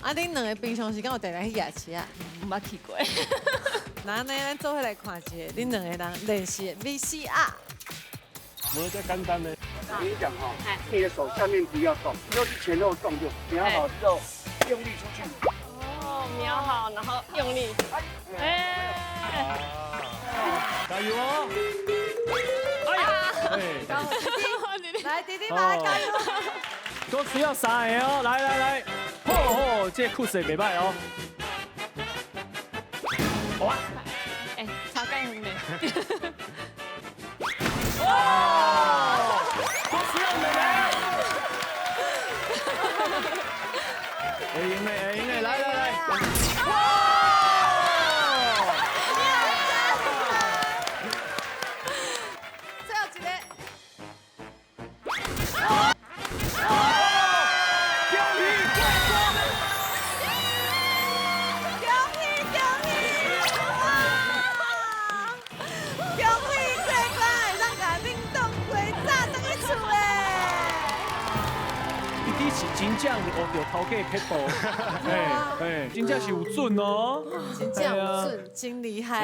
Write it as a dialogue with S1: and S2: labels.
S1: 啊，恁兩個平常時敢有綴來去夜市啊？
S2: 毋捌去過。
S1: 那按呢，咱做伙來看一下恁兩個人練習的 VCR。
S3: 無這簡單的。
S4: 我跟你講哈，你的手下面不要動，就是前後動就瞄好之後用力出去。
S2: 哦，瞄好，然後用力。哎，
S5: 加油哦！哎呀，
S1: 來，弟弟嘛來加油！
S5: 都需要三个哦，來來來，吼吼，這個酷勢袂䆀哦。哇！
S2: 哎，超感人的。
S5: 哇！都需要妹妹。會贏的，會贏的，來來來。哇！
S1: 最後一個。
S5: 恭喜過關！
S1: 恭喜恭喜！哇！恭喜過關，會當共冷凍雞炸轉去厝的。
S5: 弟弟是真正是學著頭家的撇步，哎哎，真正是有準哦，
S1: 真正有準，真厲害。